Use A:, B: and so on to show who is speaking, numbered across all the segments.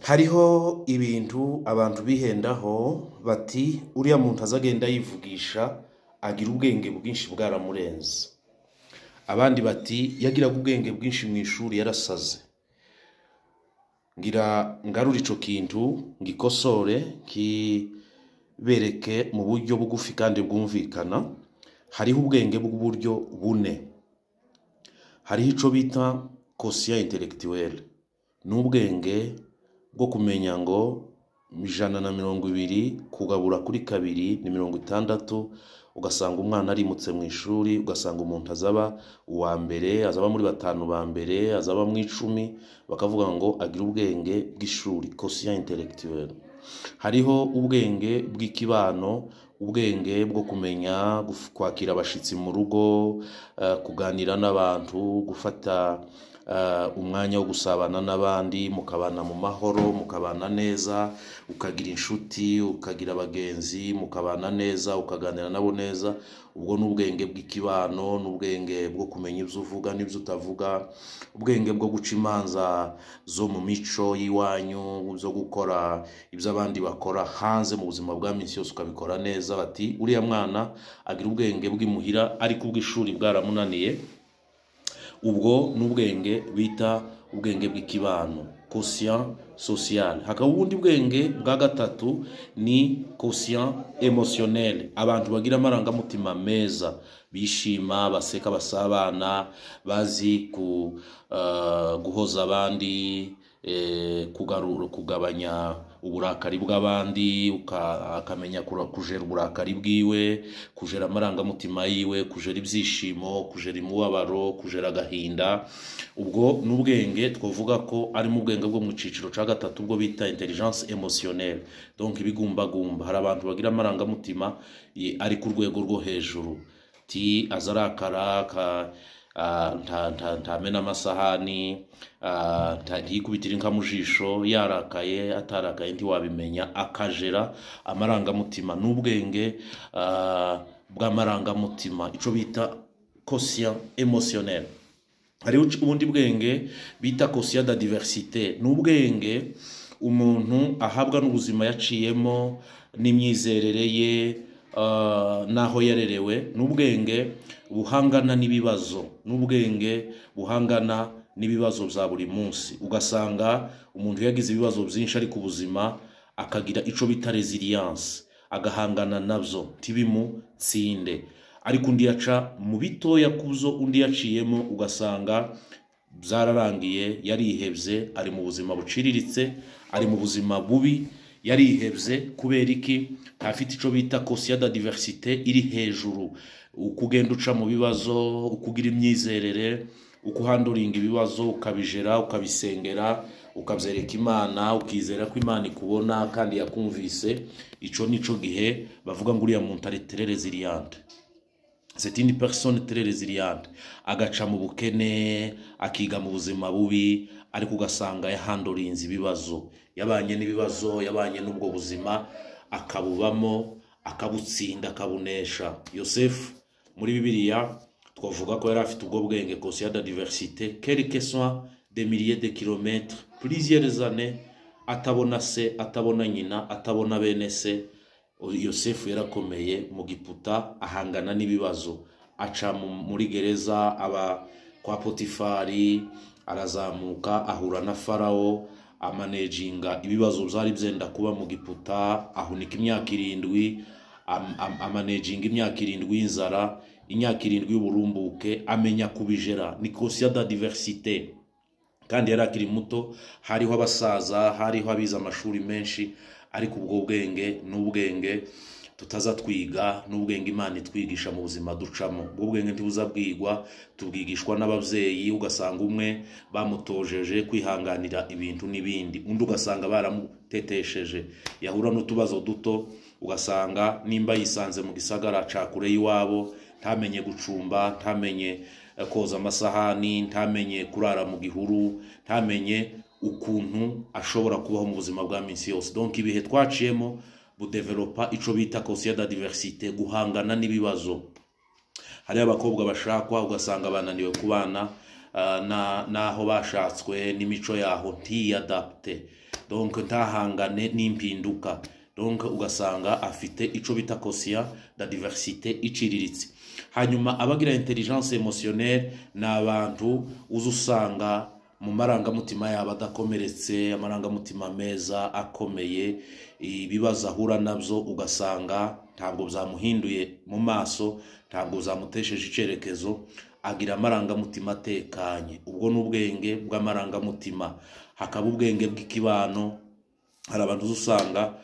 A: Hariho ibintu abantu bihendaho bati uriya muntu azagenda yivugisha agira ubwenge bwinshi bwaramurenze. Abandi bati yagiraga ubwenge bwinshi mu ishuri yarasaze. Ngira ngarura ico kintu ngikosore kibereke mu buryo bugufi kandi bwumvikana. Hariho ubwenge bw'uburyo bune. Hariho ico bita quotient intellectuel, ni ubwenge bwo kumenya ngo 120 kugabura kuri 2 ni 60. Ugasanga umwana arimutse mu ishuri, ugasanga umuntu azaba uwa mbere, azaba muri 5 ba mbere, azaba mu 10, bakavuga ngo agira ubwenge bw'ishuri, quotient intellectuel. Hariho ubwenge bw'ikibano, ubwenge bwo kumenya kwakira abashitsi mu rugo, kuganira n'abantu, gufata umwanya wo gusabana n'abandi, mukabana mu mahoro, mukabana neza, ukagira inshuti, ukagira abagenzi, mukabana neza, ukaganira nabo neza. Ubwo ni ubwenge bw'ikibano, n'ubwenge bwo kumenya ibyo uvuga n'ibyo utavuga, ubwenge bwo guca imanza zo mu mico y'iwanyu, zo gukora ibyo abandi bakora hanze mu buzima bwa minsi yose ukabikora neza. Bati uriya mwana agira ubwenge bw'imuhira ariko ubw'ishuri bwaramunaniye. Ubwo ni ubwenge bita ubwenge bw'ikibano, quotient social. Hakaba ubundi bwenge bwa gatatu ni quotient émotionnel, abantu bagira amarangamutima meza, bishima, baseka, basabana, bazi guhoza abandi, kugabanya uburakari bw'abandi, akamenya kujera uburakari bwiwe, kujera amarangamutima yiwe, kujera ibyishimo, kujera imubabaro, kujera agahinda. Ubwo n'ubwenge twavuga ko ari mu bwenge bwo mu ciciro ca gatatu, ubwo bita intelligence émotionnelle, donc ibigumbagumba. Hari abantu bagira amarangamutima ari ku rwego rwo hejuru, ti azarakara ntamena amasahani, ntiyikubitira inka mu jisho, yarakaye atarakaye ntiwabimenya, akajera amarangamutima. N'ubwenge bw'amarangamutima, ico bita quotient émotionnel. Hariho ubundi bwenge bita quotient d'adversité, n'ubwenge umuntu ahabwa n'ubuzima yaciyemo, n'imyizerere ye, naho yarerewe, n'ubwenge buhangana n'ibibazo, n'ubwenge buhangana n'ibibazo bya buri munsi. Ugasanga umuntu yagize ibibazo byinshi ariko ubuzima akagira ico bita resilience, agahangana nabyo ntibimutsinde. Ariko undi yaca mu bitoya kuzo undi yaciyemo, ugasanga byararangiye, yarihebye, ari mu buzima buciriritse, ari mu buzima bubi, yarihebye. Kubera iki? Ntafite ico bita quotient d'adversité iri hejuru. Ukugenda uca mu bibazo, ukugira imyizerere, ukuhanduringa ibibazo, ukabijera, ukabisengera, ukabyereka Imana, ukizera ko Imana ikubona kandi yakumvise. Ico nico gihe bavuga ngo uriya muntu ari très résiliente, c'est une personne très résiliente. Agaca mu bukene, akiga mu buzima bubi, ariko ugasanga yahandurinze ibibazo, yabanye n'ibibazo, yabanye n'ubwo buzima, akabubamo, akabutsinda, akabunesha. Yosefu muri Bibiliya twavuga ko yari afite ubwo bwenge, quotient d'adversité, quel que soit des milliers de kilomètres, plusieurs années atabona se, atabona nyina, atabona bene se. Yosefu yarakomeye mu Giputa, ahangana n'ibibazo, aca muri gereza, aba kwa Potifari, arazamuka, ahura na Farawo, amanejinga ibibazo byari byenda kuba mu Giputa, ahunika imyaka 7, amanejinga imyaka 7 y'inzara, imyaka 7 y'uburumbuke, amenya kubijera. Ni quotient d'adversité. Kandi yari akiri muto, hariho abasaza, hariho abize amashuri menshi, ariko ubwo bwenge n'ubwenge tutaza twiga, n'ubwenge Imana itwigisha mu buzima ducamo. Ubwo bwenge ntibuza bwigwa, tubwigishwa n'ababyeyi. Ugasanga umwe bamutojeje kwihanganira ibintu n'ibindi, undi ugasanga baramutetesheje, yahura n'utubazo duto ugasanga nimba yisanze mu gisagara ca kure y'iwabo, ntamenye gucumba, ntamenye koza amasahani, ntamenye kurara mu gihuru, ntamenye ukuntu ashobora kubaho mu buzima bwa minsi yose. Donc ibihe twaciyemo budevelopa ico bita quotient d'adversité, guhangana n'ibibazo. Hari abakobwa bashakwa ugasanga bananiwe kubana naho bashatswe n'imico yaho, ntiyadapte. Donc ntahangane n'impinduka. Donc ugasanga afite ico bita quotient d'adversité iciriritse. Hanyuma abagira intelligence émotionnelle ni abantu uza usanga mu marangamutima yabo adakomeretse, amarangamutima meza akomeye. Ibibazo ahura nabyo ugasanga ntabwo byamuhinduye mu maso, ntabwo byamutesheje icyerekezo, agira amarangamutima atekanye. Ubwo ni ubwenge bw'amarangamutima. Hakaba ubwenge bw'ikibano. Hari abantu usanga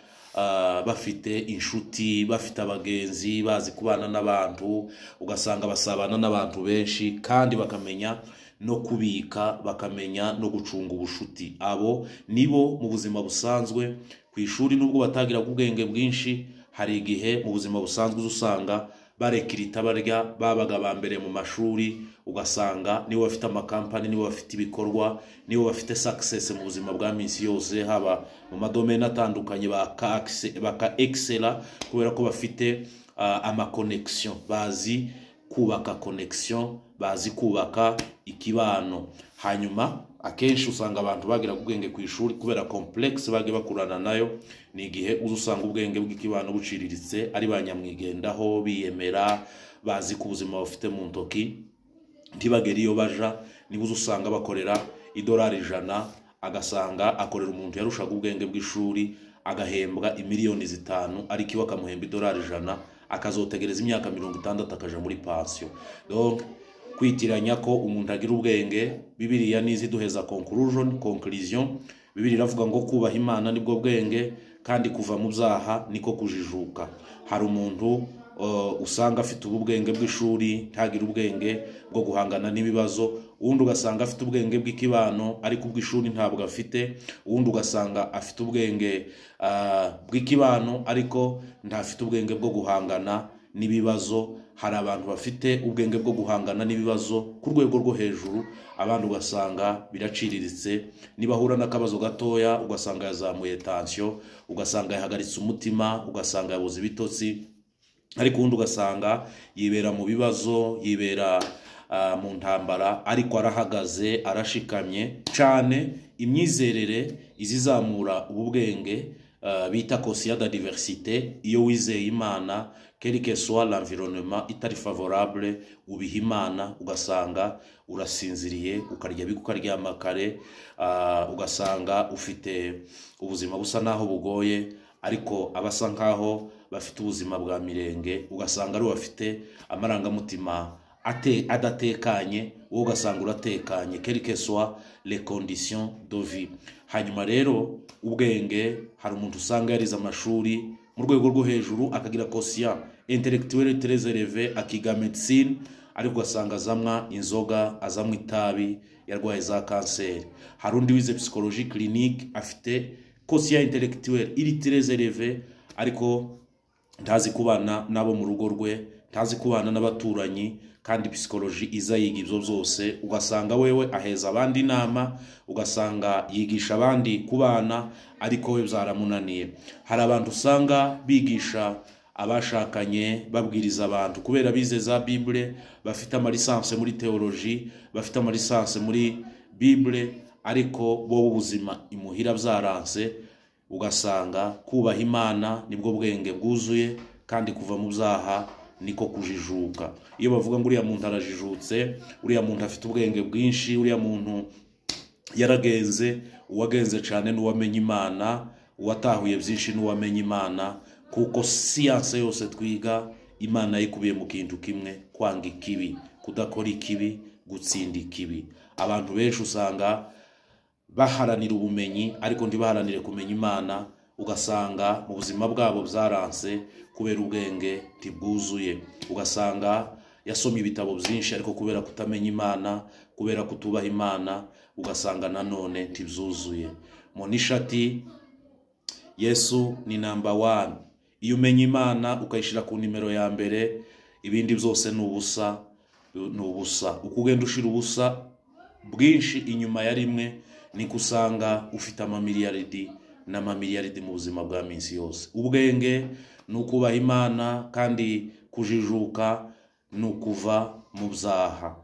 A: bafite inshuti, bafite abagenzi, bazi kubana n'abantu, ugasanga basabana n'abantu benshi kandi bakamenya no kubika, bakamenya no gucunga ubushuti. Abo nibo mu buzima busanzwe ku ishuri, nubwo batagira ubwenge bwinshi, hari igihe mu buzima busanzwe usanga barekirita barya babaga ba mbere mu mashuri, ugasanga nibo bafite amakampani, nibo bafite ibikorwa, nibo bafite success mu buzima bwa minsi yose, haba mu madomene atandukanye baka excella kubera ko bafite ama connection, bazi kubaka connection, bazi kubaka ikibano. Hanyuma akenshi usanga abantu bagira ubwenge ku ishuri kubera complexe bagiye bakurana nayo. Ni igihe uza usanga ubwenge bw'ikibano buciriritse, ari ba nyamwigendaho, biyemera, bazi ko ubuzima bafite mu ntoki, ntibagere iyo baja. Niba uza usanga bakorera $100, agasanga akorera umuntu yarushaga ubwenge bw'ishuri agahembwa 5 miliyoni, ariko iwe akamuhemba $100, akazotegereza imyaka 60 akaja muri pansiyo. Donc kwitiranya ko umuntu agira ubwenge, Bibiliya nizi duheza conclusion. Bibiliya iravuga ngo kubaha Imana nibwo bwenge, kandi kuva mu byaha niko kujijuka. Hari umuntu usanga afite ubu bwenge bw'ishuri, ntagire ubwenge bwo guhangana n'ibibazo. Uwundi ugasanga afite ubwenge bw'ikibano ariko ubw'ishuri ntabwo afite. Uwundi ugasanga afite ubwenge bw'ikibano ariko ntafite ubwenge bwo guhangana n'ibibazo. Hari abantu bafite ubwenge bwo guhangana n'ibibazo ku rwego rwo hejuru, abandi ugasanga biraciriritse. Niba ahura n'akabazo gatoya ugasanga yazamuye tension, ugasanga yahagaritse umutima, ugasanga yabuze ibitotsi. Ariko ubundi ugasanga yibera mu bibazo, yibera mu ntambara, ariko arahagaze, arashikamye cyane. Imyizerere izizamura ubu bwenge bita quotient d'adversité. Iyo wizeye Imana, quel que soit l'environnement itari favorable, ubiha Imana, ugasanga urasinziriye, ukarya bike, ukaryama kare, ugasanga ufite ubuzima busa naho bugoye, ariko abasa nkaho bafite ubuzima bwa mirenge ugasanga ari bafite amarangamutima adatekanye, wowe ugasanga uratekanye, quelles que soient les conditions de vie. Hanyuma rero ubwenge, hari umuntu usanga yarize amashuri mu rwego rwo hejuru, akagira quotient intellectuel très élevé, akiga médecine, ariko ugasanga azamwa inzoga, azamwa itabi, yarwaye za kanseri. Hari undi wize psychologie clinique, afite quotient intellectuel iri très élevé, ariko ntazi kubana n'abo mu rugo rwe, ntazi kubana n'abaturanyi, kandi psychologie iza yiga ibyo byose. Ugasanga wewe aheza abandi inama, ugasanga yigisha abandi kubana, ariko we byaramunaniye. Hari abantu usanga bigisha abashakanye, babwiriza abantu kubera bize za Bible, bafite ama licence muri théologie, bafite ama licence muri Bible, ariko bo ubuzima imuhira byaranse. Ugasanga kubaha Imana nibwo bwenge bwuzuye, kandi kuva mu byaha niko kujijuka. Iyo bavuga ngo uriya muntu arajijutse, uriya muntu afite ubwenge bwinshi, uriya muntu yaragenze, uwagenze cyane n'uwamenye Imana, uwatahuye byinshi n'uwamenye Imana, kuko siyanse yose twiga Imana yikubiye mu kintu kimwe: kwanga ikibi, kudakora ikibi, gutsinda ikibi. Abantu benshi usanga baharanira ubumenyi ariko ntibaharanire kumenya Imana, ugasanga mu buzima bwabo byaranse kubera ubwenge ntibwuzuye. Ugasanga yasomye ibitabo byinshi, ariko kubera kutamenya Imana, kubera kutubaha Imana, ugasanga nanone ntibyuzuye. Monishati, Yesu ni number one. Iyo umenya Imana ukayishyira ku nimero ya mbere, ibindi byose ni ubusa, ni ubusa. Uko ugenda ushyira ubusa bwinshi inyuma ya rimwe, niko usanga ufite amamiliyaridi n'amamiliyaridi mu buzima bwa minsi yose. Ubwenge ni ukubaha Imana, kandi kujijuka ni ukuva mu byaha.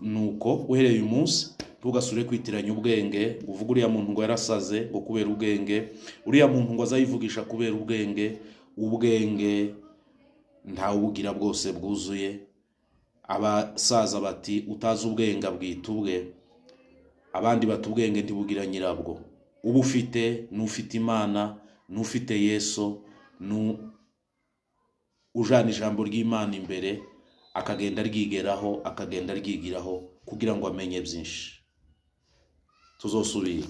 A: Nuko uhereye uyu munsi Ntugasubire kwitiranya ubwenge, uvuga uriya muntu ngo yarasaze ngo kubera ubwenge, uriya muntu ngo azayivugisha kubera ubwenge. Ubwenge ntawubugira bwose bwuzuye. Abasaza bati utazi ubwenge abwita ubwe, abandi bati ubwenge ntibugira nyirabwo. Uba ufite n'ufite Imana, n'ufite Yesu, ujana ijambo ry'Imana imbere, akagenda aryigeraho, akagenda aryigiraho kugira ngo amenye byinshi. Tuzosubira.